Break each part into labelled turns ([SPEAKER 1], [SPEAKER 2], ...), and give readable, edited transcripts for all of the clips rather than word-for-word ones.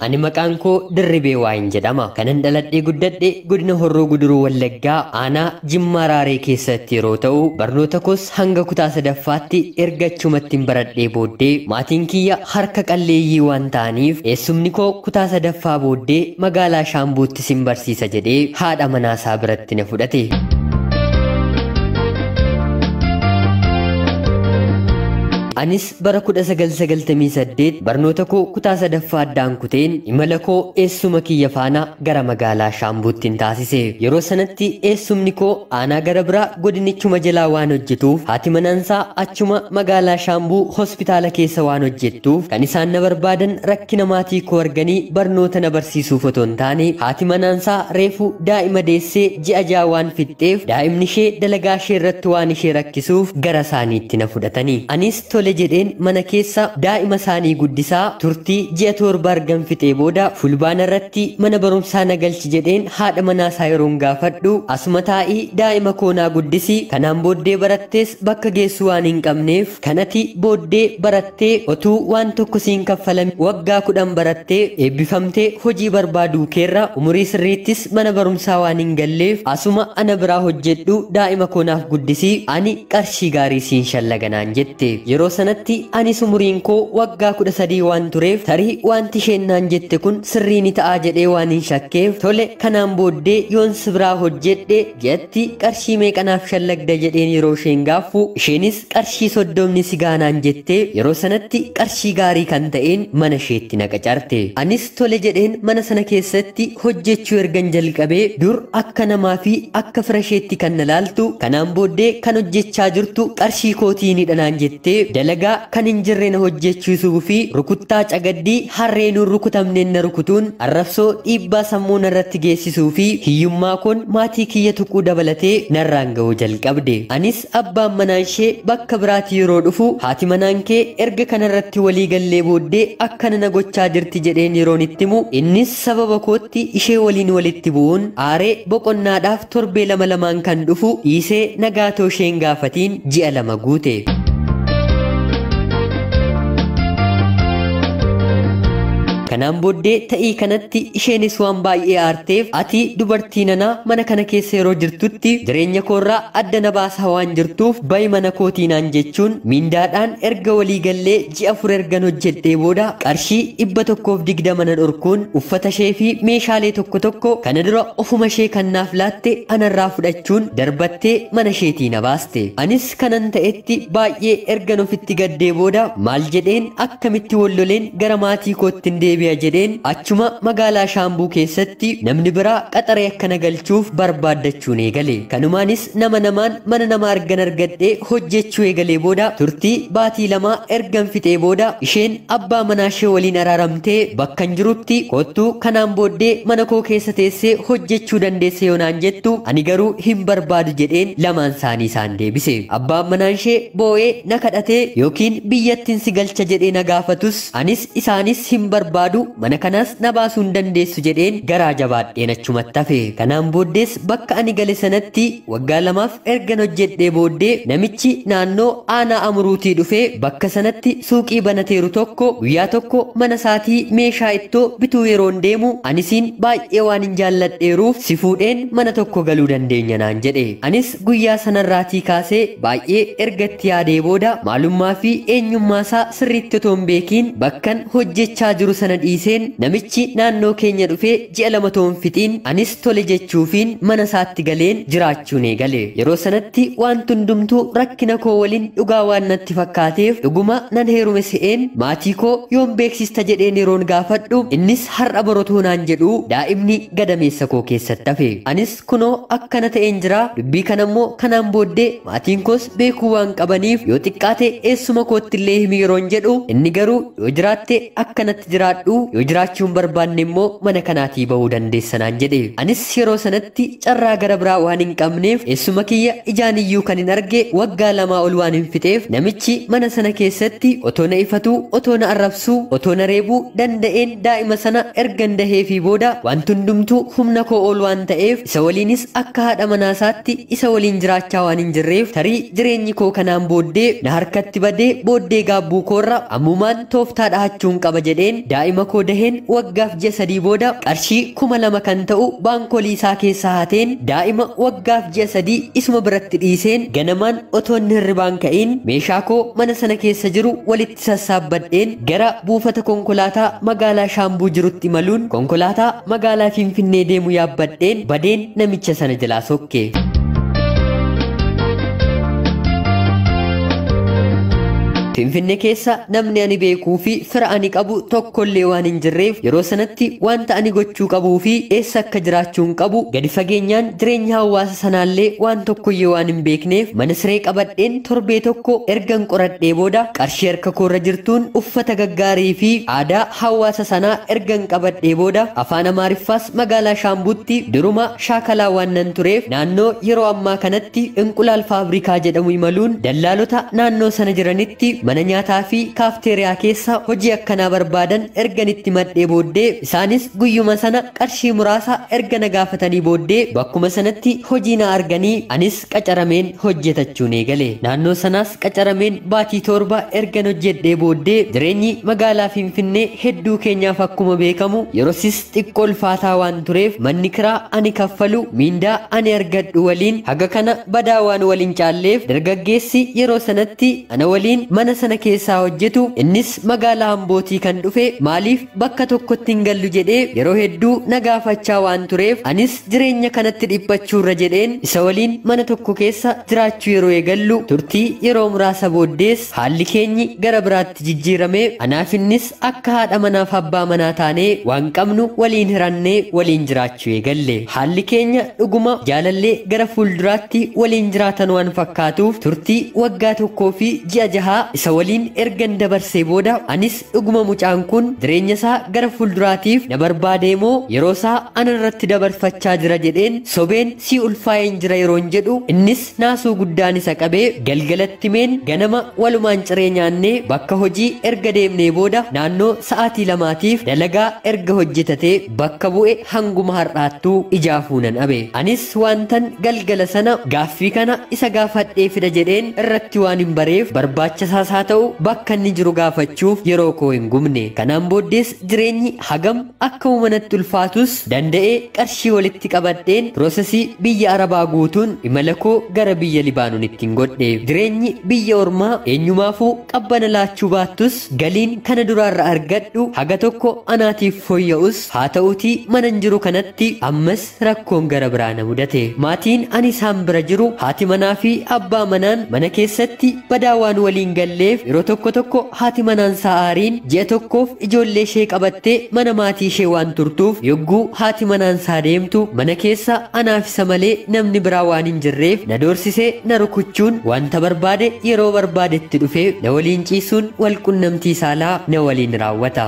[SPEAKER 1] Ani maqaan koo Dirribee Waayin jedhama. Kanan dhaladhee guddadhe godina Horroo Guduruu Wallaggaa aanaa Jimmaa Raaree keessatti yeroo ta'u, barnoota koos hanga kutaa sadaffaatti erga achumatti hin baradhee booddee maatiin kiyya harka qalleeyyii waan ta'aniif eessumni koo kutaa sadaffaa booddee magaalaa Shaambuutti sin barsiisa jedhee haadha manaasaa biratti na fudhate. Anis bara 1998 barnoota koo kutaa sadaffaa addaan kuteen imala koo eessuma kiyya faana gara magaalaa Shaambuutti hin taasise. Yeroo sanatti eessumni koo aanaa gara biraa godinichuma jalaa waan hojjetuuf haati manaansaa achuma magaalaa Shaambuu hospitaala keessa waan hojjettuuf kan isaan na barbaadan rakkina maatii koo arganii barnoota na barsiisuuf otoo hin taane haati manaansaa reefu daa'ima deessee ji'a ja'a waan fixxeef daa'imni ishee dalagaa ishee irratti waan ishee rakkisuuf gara isaaniitti na fudhatani. Anis tole jedheen mana keessa daa'ima isaanii guddisaa turtii ji'a 7 argan fixee booda fulbaana irratti mana barumsaa na galchi jedheen haadha manaasaa yeroon gaafadhu asuma taa'ii daa'ima koo naa guddisi kanaan booddee barattees bakka geessu waan hin qabneef kanati booddee barattee otuu waan tokko siin kaffalame waggaa 10 barattee eebbifamtee hojii barbaaduu keerra umurii sirriittis mana barumsaa waan hin galleef asuma ana biraa hojjedhu daa'ima koo naaf guddisi ani qarshii gaarii siin shallaganaan jette. Yeroo sanatti anis umuriin koo waggaa 13 waan tureef tarii wanti isheen naan jette kun sirrii ni ta'a jedhee waan hin shakkeef tole kanaan booddee yoon si biraa hojjedhe ji'atti qarshii meeqanaaf shallagda jedheen yeroo isheen gaaffu isheenis qarshii 30 si gaanaan jettee yeroo sanatti qarshii gaarii kan ta'een mana isheetti na qacarte. Anis tole jedheen mana sana keessatti hojjechuu ergan jalqabee dur akka namaa fi akka fira isheetti kan na laaltu kanaan booddee kan hojjechaa jirtu qarshii kootiinidha naan jettee dalagaa kan hin jirre na hojjechiisuu fi rukuttaa cagaddii harreenuun rukutamneen na rukutuun arrabsoo dhiibbaa sammuu narratti geessisuu fi hiyyummaa koon maatii kiyya tuquu dabalatee narraan ga'uu jalqabde. Anis abbaan manaan ishee bakka biraatti yeroo dhufu haati manaan kee erga kanarratti walii gallee booddee akkana na gochaa jirti jedheen yeroon itti himu innis sababa kootti ishee waliin walitti bu'uun aaree boqonnaadhaaf torbee lama lamaan kan dhufu dhiisee nagaatoo isheen gaafatiin ji'a 2 guute. Kanaan booddee ta'ii kanatti isheenis waan baay'ee aarteef ati dubartii nanaa mana kana keessa yeroo jirtutti jireenya koorraa adda na baasaa waan jirtuuf bayi mana kootii naan jechuun mindaadhaan erga walii gallee ji'a 4 ergan hojjedhee booda qarshii 120 na dhorkuun uffata ishee fi meeshaalee tokko tokko kana dura ofuma ishee kan naaf laatte anarraa fudhachuun darbattee mana isheetii na baaste. Anis kanan ta'etti baay'ee ergan ofitti gaddee booda maal jedheen akkamitti walloleen gara maatii kootti hin deebi'a jedheen achuma magaalaa Shaambuu keessatti namni biraa qaxaree akka na galchuuf barbaaddachuun eegale. Kanumaanis nama namaan mana nama argan argadhee hojjechuu eegalee booda turtii baatii 2 ergan fixee booda isheen abbaa manaa ishee waliin araaramtee bakka hin jirutti kottuu kanaan booddee mana koo keessa teessee hojjechuu dandeesse yoo naan jettu ani garuu hin barbaadu jedheen lamaan isaanii isaan deebise. Abbaan manaa ishee boo'ee na kadhatee yookiin biyyattiin si galcha jedhee na gaafatus anis isaanis hin barbaadu mana kanaas na baasuu hin dandeessu jedheen garaa jabaadheen achumatti hafe. Kanaan booddees bakka ani gale sanatti waggaa 2 ergan hojjedhee booddee namichi naannoo aanaa Amuruutii dhufee bakka sanatti suuqii banateeru tokko guyyaa tokko mana isaatii meeshaa ittoo bituu yeroon deemu anisiin baay'ee waan hin jaalladheeruuf si fuudheen mana tokko galuu dandeenya naan jedhe. Anis guyyaa sanarraatii kaasee baay'ee ergatti yaadee booda maalummaa fi eenyummaa isaa sirriitti otoo hin beekiin bakkan hojjechaa jiru sana dhiiseen namichi naannoo keenya dhufee ji'a 2 toon fixiin anis tole jechuufiin mana isaatti galeen jiraachuun eegale. Yeroo sanatti wanti hundumtuu rakkina koo waliin dhugaa waan natti fakkaateef dhuguma nan heerume se'een maatii koo yoon beeksista jedheen yeroon gaafadhu innis har'a borotoo naan jedhu daa'imni gadameessa koo keessatti hafe. Anis kunoo akkana ta'een jira dubbii kanammoo kanaan booddee maatiin koos beekuu waan qabaniif yoo xiqqaate eessuma koottillee himi yeroon jedhu inni garuu yoo jiraatte akkanatti jiraadhu yoo jiraachuu hin barbaanne immoo mana kanaatii bahuu dandeessa naan jedhe. Anis yeroo sanatti carraa gara biraa waan hin qabneef eessuma kiyya ijaan iyyuu kan hin arge waggaa 2 ol waan hin fixeef namichi mana sana keessatti otoo na ifatuu otoo na arrabsuu otoo na reebuu danda'een daa'ima sana ergan dahee fi booda wanti hundumtuu humna koo ol waan ta'eef isa waliinis akka haadha manaasaatti isa waliin jiraachaa waan hin jirreef tarii jireenyi koo kanaan booddee na harkatti badee booddee gaabbuu koorra ammumaan tooftaa dhahachuun qaba jedheen daa'ima daa'ima koo daheen waggaaf ji'a 3 booda qarshii 2000 kan ta'u baankolii isaa keessaa hateen daa'ima waggaaf ji'a 3 isuma biratti dhiiseen ganamaan otoo inni hirribaan ka'in meeshaa koo mana sana keessa jiru walitti sassaabbadheen gara buufata konkolaataa magaalaa Shaambuu jirutti imaluun konkolaataa magaalaa Finfinnee deemu yaabbadheen badeen namicha sana jalaa sokke. Finfinnee keessa namni ani beekuu fi fira ani qabu tokkollee waan hin jirreef yeroo sanatti wanta ani gochuu qabuu fi eessa akka jiraachuun qabu gadi fageenyaan jireenya hawaasa sanaallee waan tokkoyyee waan hin beekneef mana siree qabadheen torbee tokko ergan qoradhee booda qarshii harka koorra jirtuun uffata gaggaarii fi aadaa hawaasa sanaa ergan qabadhee booda afaan Amaariffaas magaalaa Shaambuutti duruma shaakalaa waan nan tureef naannoo yeroo ammaa kanatti Inqulaal Faabrikaa jedhamu imaluun dallaalota naannoo sana jiranitti mana nyaataa fi kaafteeriyaa keessa hojii akkanaa barbaadan erganitti madhee booddee isaanis guyyuma sana qarshii muraasa erga na gaafatanii booddee bakkuma sanatti hojii na arganii anis qacarameen hojjetachuun eegale. Naannoo sanaas qacarameen baatii 7 ergan hojjedhee booddee jireenyi magaalaa Finfinnee hedduu keenyaaf akkuma beekamu yeroosis xiqqoo ulfaataa waan tureef manni kiraa ani kaffalu miindaa ani argadhu waliin haga kana badaa waan waliin caalleef dargaggeessi yeroo sanatti ana waliin mana sana keessaa hojjetu innis magaalaa Ambootii kan dhufe maaliif bakka tokkotti hin gallu jedhee yeroo hedduu na gaafachaa waan tureef anis jireenya kanatti dhiphachuurra jedheen isa waliin mana tokko keessa jiraachuu yeroo eegallu turtii yeroo muraasa booddees haalli keenyi gara biraatti jijjiirame anaaf innis akka haadha manaaf abbaa manaa taanee waan qabnu waliin hirannee waliin jiraachuu eegalle. Haalli keenya dhuguma jaalallee gara fuulduraatti waliin jiraatan waan fakkaatuuf turtii waggaa 1 fi ji'a 6 isa waliin ergan dabarsee booda anis dhuguma mucaan kun jireenya isaa gara fuulduraatiif na barbaadee moo yeroo isaa ana irratti dabarfachaa jira jedheen sobeen si ulfaa'een jira yeroon jedhu innis naasuu guddaan isa qabee galgalatti meen ganama walumaan ciree nyaannee bakka hojii erga deemnee booda naannoo sa'aatii 2tiif dalagaa erga hojjetatee bakka bu'e hanguma har'aattuu ijaafuu nan abe. Anis wantan galgala sana gaaffii kana isa gaafadhee fida jedheen irratti waan hin bareef barbaachisaas haa ta'u bakka inni jiru gaafachuuf yeroo koo hin gubne. Kanaan booddees jireenyi hagam akka manatti ulfaatus danda'ee qarshii walitti qabadheen piroosesii biyya Arabaa guutuun imala koo gara biyya Libaanoonitti hin godhe. Jireenyi biyya ormaa eenyumaafuu qabbana laachuu baattus galiin kana duraarra argadhu haga tokko anaatiif fooyya'us haa ta'uutii mana hin jiru kanatti ammas rakkoon gara biraa na mudate. Maatiin ani isaan bira jiru haati manaa fi abbaa manaan mana keessatti badaa waan waliin galleef yeroo tokko tokko haati manaan sa'aariin ji'a tokkoof ijoollee ishee qabattee mana maatii ishee waan turtuuf yogguu haati manaan isaa deemtu mana keessa anaaf isa malee namni biraa waan hin jirreef na doorsisee na rukuchuun wanta barbaade yeroo barbaadetti dhufee na waliin ciisuun wal qunnamtii saalaa na waliin raawwata.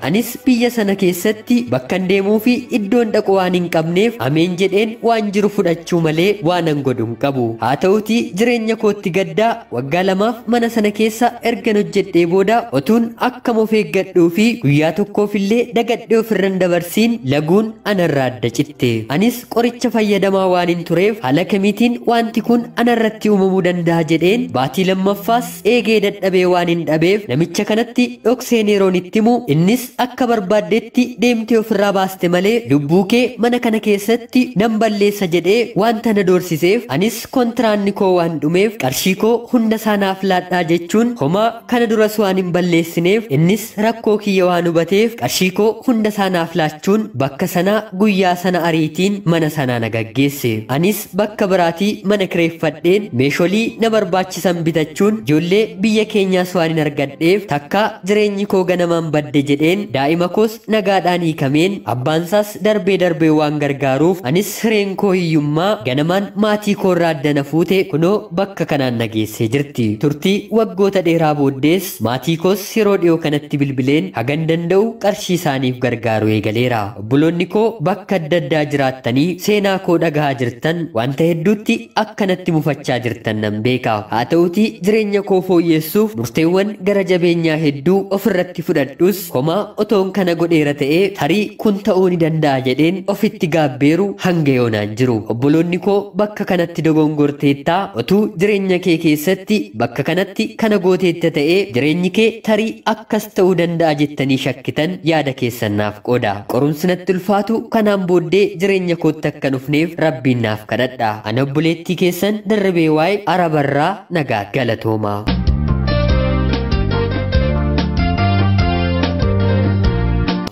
[SPEAKER 1] Anis biyya sana keessatti bakkan deemuu fi iddoon dhaqu waan hin qabneef ameen jedheen waan jiru fudhachuu malee waan an godhu hin qabu. Haa ta'utii jireenya kootti gaddaa waggaa 2 mana sana keessa ergan hojjedhee booda otuun akkam of eeggadhuu fi guyyaa tokkoof illee dagadhee ofirran dabarsiin laguun anarraa adda citte. Anis qoricha fayyadamaa waan hin tureef haala kamiitiin wanti kun anarratti uumamuu danda'a jedheen baatii lammaffaas eegee dadhabee waan hin dhabeef namicha kanatti dhokseen yeroon itti himu innis akka barbaaddetti deemtee ofirraa baaste malee lubbuu kee mana kana keessatti nan balleessa jedhee wanta na doorsiseef anis kontiraanni koo waan dhumeef qarshii koo hunda isaanaaf laadhaa jechuun homaa kana duras waan hin balleessineef innis rakkoo kiyya waan hubateef qarshii koo hunda isaanaaf laachuun bakka sanaa guyyaa sana ariitiin mana sanaa na gaggeesse. Anis bakka biraatii mana kireeffadheen meesholii na barbaachisan bitachuun ijoollee biyya keenyaas waan hin argadheef takka jireenyi koo ganamaan badde jedheen daa'ima koos nagaadhaan hiikameen abbaansaas darbee darbee waan gargaaruuf anis hireen koo hiyyummaa ganamaan maatii koorraa adda na fuute kunoo bakka kanaan na geessee jirti. Turtii waggoota dheeraa booddees maatii koos yeroo dhiyoo kanatti bilbileen hagan danda'u qarshii isaaniif gargaaru eegaleera. Obboloonni koo bakka adda addaa jiraattanii seenaa koo dhagahaa jirtan wanta hedduutti akkanatti mufachaa jirtan nan beeka. Haa ta'utii jireenya koo fooyyessuuf murteewwan gara jabeenyaa hedduu ofirratti fudhadhus homaa otoon kana godheera ta'ee tarii kun ta'uu ni danda'a jedheen ofitti gaabbeeru hanga yoonaan jiru. Obboloonni koo bakka kanatti dogongorteettaa, otuu jireenya kee keessatti bakka kanatti kana gooteetta ta'ee jireenyi kee tarii akkas ta'uu danda'a jettanii shakkitan yaada keessan naaf qooda. Qorumsi natti ulfaatu kanaan booddee jireenya kootti akka dhufneef Rabbiin naaf kadhadha. Ana obboleettii keessan Darrabee Waa'ee Arabarraa nagaa galatoomaa.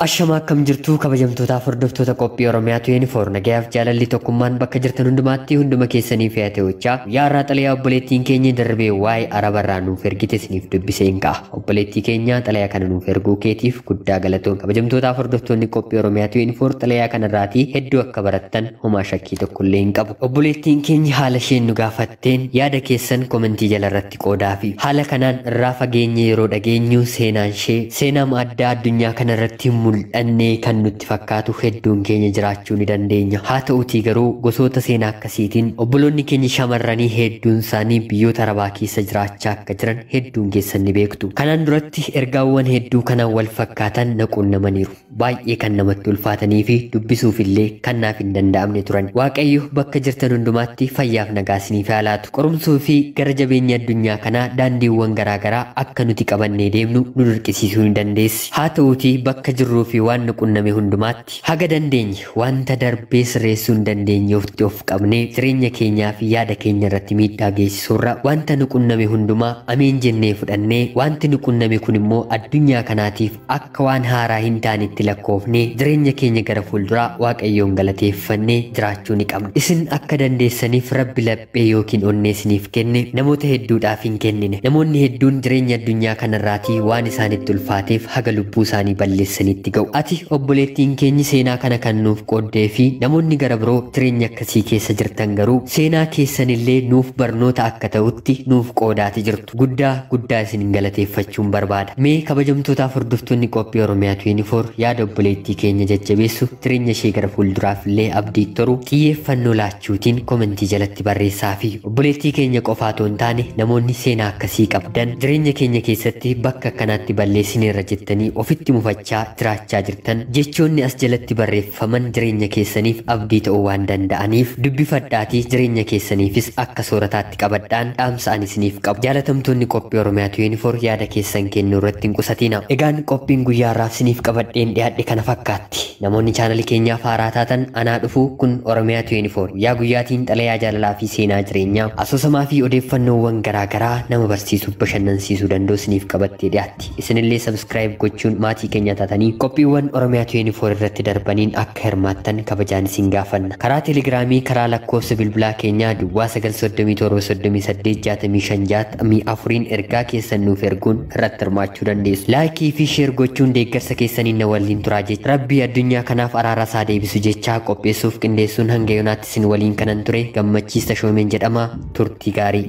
[SPEAKER 1] Ashama akkam jirtu kabajamtootaaf hordoftoota qophii Oromiyaa 24 nagayaaf jaalalli tokkummaan bakka jirtan hundumaatti hunduma keessanii fe'ate hojjaa guyyaa har'aa xalayaa obboleettiin keenya Darrabee Waa'ee Arabarraa nuuf ergite isiniif dubbisee hin ka'a. Obboleettii keenya xalayaa kana nuuf erguu keetiif guddaa galatoon. Kabajamtootaaf hordoftoonni qophii Oromiyaa 24 xalayaa kanarraatii hedduu akka barattan homaa shakkii tokkollee hin qabu. Obboleettiin keenya haala isheen nu gaafatteen yaada keessan komentii jalarratti qoodaa fi haala kanaan irraa fageenya yeroo dhageenyu seenaan ishee seenaa addaa addunyaa kanarratti mul'annee kan nutti fakkaatu hedduun keenya jiraachuu ni dandeenya. Haa ta'utii garuu gosoota seenaa akkasiitiin obboloonni keenya shamarranii hedduun isaanii biyyoota arabaa keessa jiraachaa akka jiran hedduun keessan ni beektu. Kanaan duratti ergaawwan hedduu kanaan wal fakkaatan na quunnamaniiru. Baay'ee kan namatti ulfaatanii fi dubbisuuf illee kan naaf hin danda'amne turan. Waaqayyo bakka jirtan hundumaatti fayyaaf nagaa isiniif haa laatu. Qorumsuu fi gara jabeenya addunyaa kanaa daandiiwwan garaagaraa akka nuti qabannee deemnu nu dirqisiisuu ni dandeessi. Haa ta'utii bakka jirru fi waan nu qunname hundumaatti haga dandeenye wanta darbee sirreessuu hin dandeenye ofitti of qabnee jireenya keenyaa fi yaada keenya irratti miidhaa geessisuurra wanta nu qunname hundumaa ameen jennee fudhannee wanti nu qunname kun immoo addunyaa kanaatiif akka waan haaraa hin taanetti lakkoofnee jireenya keenya gara fuulduraa Waaqayyoon galateeffannee jiraachuu ni qabna. Isin akka dandeessaniif Rabbi laphee yookiin onnee isiniif kenne namoota hedduudhaaf hin kennine. Namoonni hedduun jireenya addunyaa kanarraatii waan isaanitti ulfaateef haga lubbuu isaanii balleessanitti ga'u. Ati obboleettiin keenyi seenaa kana kan nuuf qooddee fi namoonni gara biroo jireenya akkasii keessa jirtan garuu seenaa keessanillee nuuf barnoota akka ta'utti nuuf qoodaati jirtu. Guddaa guddaa isin galateeffachuun barbaada. Mee kabajamtootaaf hordoftoonni qophii Oromiyaa 24 yaada obboleettii keenya jajjabeessu jireenya ishee gara fuulduraaf illee abdii toru xiyyeeffannoo laachuutiin komentii jalatti barreessaa fi obboleettii keenya qofaa otoo hin taane namoonni seenaa akkasii qabdan jireenya keenya keessatti bakka akkanaatti balleessineerra jettanii ofitti mufachaa jiraachaa jirtan jechoonni as jalatti barreeffaman jireenya keessaniif abdii ta'uu waan danda'aniif dubbifadhaatii jireenya keessaniifis akka soorataatti qabadhaan dhaamsa ani isiniif qabu. Jaalatamtoonni qophii Oromiyaa 24 yaada keessan kennuu irratti hin qusatina. Egaan qophiin guyyaa har'aaf isiniif qabadheen dhiyaadhe kana fakkaatti. Namoonni chaanalii keenyaaf haaraa taatan anaa dhufu kun Oromiyaa 24 guyyaa guyyaatiin xalayaa jaalalaa fi seenaa jireenyaa asoosamaa fi odeeffannoowwan garaagaraa nama barsiisuuf bashannansiisuu danda'u isiniif qabattee dhiyaatti. Isinillee subscribe gochuun maatii keenya taatanii qophiiwwan Oromiyaa 24 irratti darbaniin akka hirmaattan kabajaan isin gaafanna. Karaa Telegiraamii karaa lakkoofsa bilbilaa keenyaa duwwaa 937 38 65 64 ergaa keessan nuuf erguun irratti hirmaachuu dandeessu. Laayikii fi sheer gochuun deeggarsa keessaniin na waliin turaa jecha Rabbii addunyaa kanaaf araara isaa deebisu jechaa qopheessuuf qindeessuun hanga yoonaatti isin waliin kanan ture Gammachiis Tashoomeen jedhama. Turtii gaarii.